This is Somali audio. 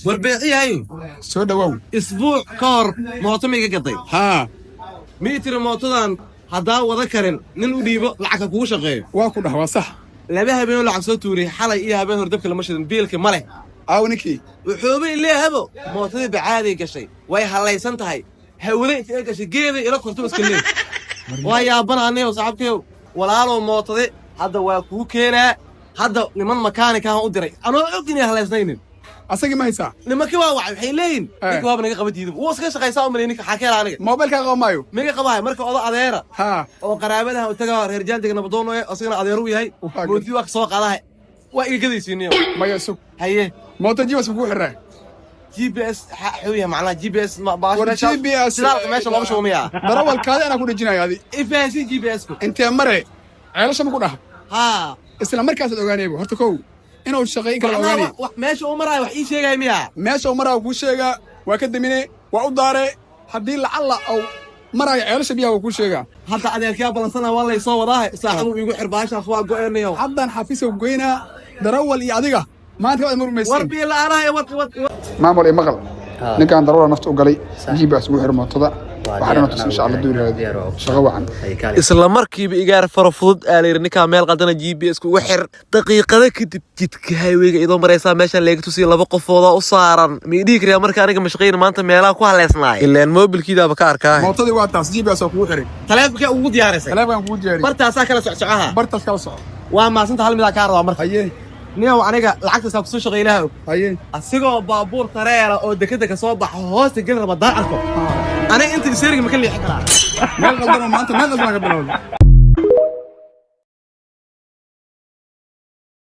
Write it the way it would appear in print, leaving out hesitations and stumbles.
Warbeeciyahayo. Soo dhowow. Isbuuc ka hor mooto ma iga gaday? Haa. Mii tiri mootodan haddaa wada karin, nin u dhiibo, lacagka kugu shaqeeyo. Waa ku dhah, waa sax. 2 habeenoo lacag soo tuuriyey, xalay iyo habeen hor dabka lama shidin, biilka ma leh. Aaw ninkii? Wuxuuba ileehabo mootadii bacaaday gashay, way hallaysan tahay, hawada inta ay gashay geeday ila korto iska leey. Waa yaabana aniyow, saaxiibkayow, walaalow, mootade hadda waa kuu keenaa. Hadda niman makaanik ahan u diray anoo og inay hallaysnaynin. Asagii ma haysaa? Nimankii waa wacay, waxay leeyihin ninka waaba naga qaba diido, wuu iska shaqaysaa u malay ninka xaa ka hela aniga. Moobilkaa qaba maayo? Miga qabahay. Marka odo adeera haa oo qaraabadaha u tagaa, reer jaandiga nabadoon ee asagana adeeru u yahay. Waa mootidii waa ka soo qaadahay, waa iga gadaysiiniyo. Maya, sug. Haye. Mooto GPS ma kuu xiraa? GPS xuu yahay macnaha GPS War GPS. Shidaalka meesha looga shubo miyaa? Darawalkaadi anaa ku dhejinayo adi. Ifahansiin GPS ku. Intee mare ceelasha ma ku dhaha? Haa. Isla markaasaad ogaanaybo horta kow inuu shaqayn kala macnaha ogaanay. Meesha uu maraayo wax ii sheegaya miyaa? Meesha uu maraayo kuu sheegaa, waa ka damine, waa u daare. Haddii lacalla uu maraayo ceelasha biyaha, waa kuu sheegaa. Hadda adeerkaa balansana, waa lay soo wadaahe, saaxibu iigu xir baashaas, waa go'eenayo. Haddaan xafiiska ku geynaa darawal iyo adiga maanta kabaad war murmaysiin. Biyo la'aanaha war war. Maamul iyo maqal, ninkan darawal nafta u galay, GPS ugu xir mootada. Waxaa dhana tus insha Allah duu yiraahdo shaqo wacan. Isla markiiba igaar fara fudud aa la yidhi ninkaa meel qaldana GPS ugu xir. Daqiiqado kadib jidka highwayga idoo maraysaa meeshaan leega tusiya, laba qofoodaa u saaran. Ma idhihi karayaa marka aniga mashaqayna maanta meelaha ku haleysnaay ileen moobilkiidaaba ka arkaa. Mootadii waa taas, GPS waa kugu xiray. Taleefonkee ugu diyaarisay? Taleefankaan kugu diyaariyey. Bartaasaa kala socsocaha. Bartaas kala soco. Waa maasanta. Hal midaa kaa rabaa marka. Haye. Niyow, aniga lacagtaasaa kusoo shaqaylaha og. Haye. Asigoo baabuur tareela oo dekeda ka soo baxa hoosta geli raba daan arko, aniga inta iseeriga ma ka leexin karaa? Meel qaldan oo maanta meel qaldan ka bilowday.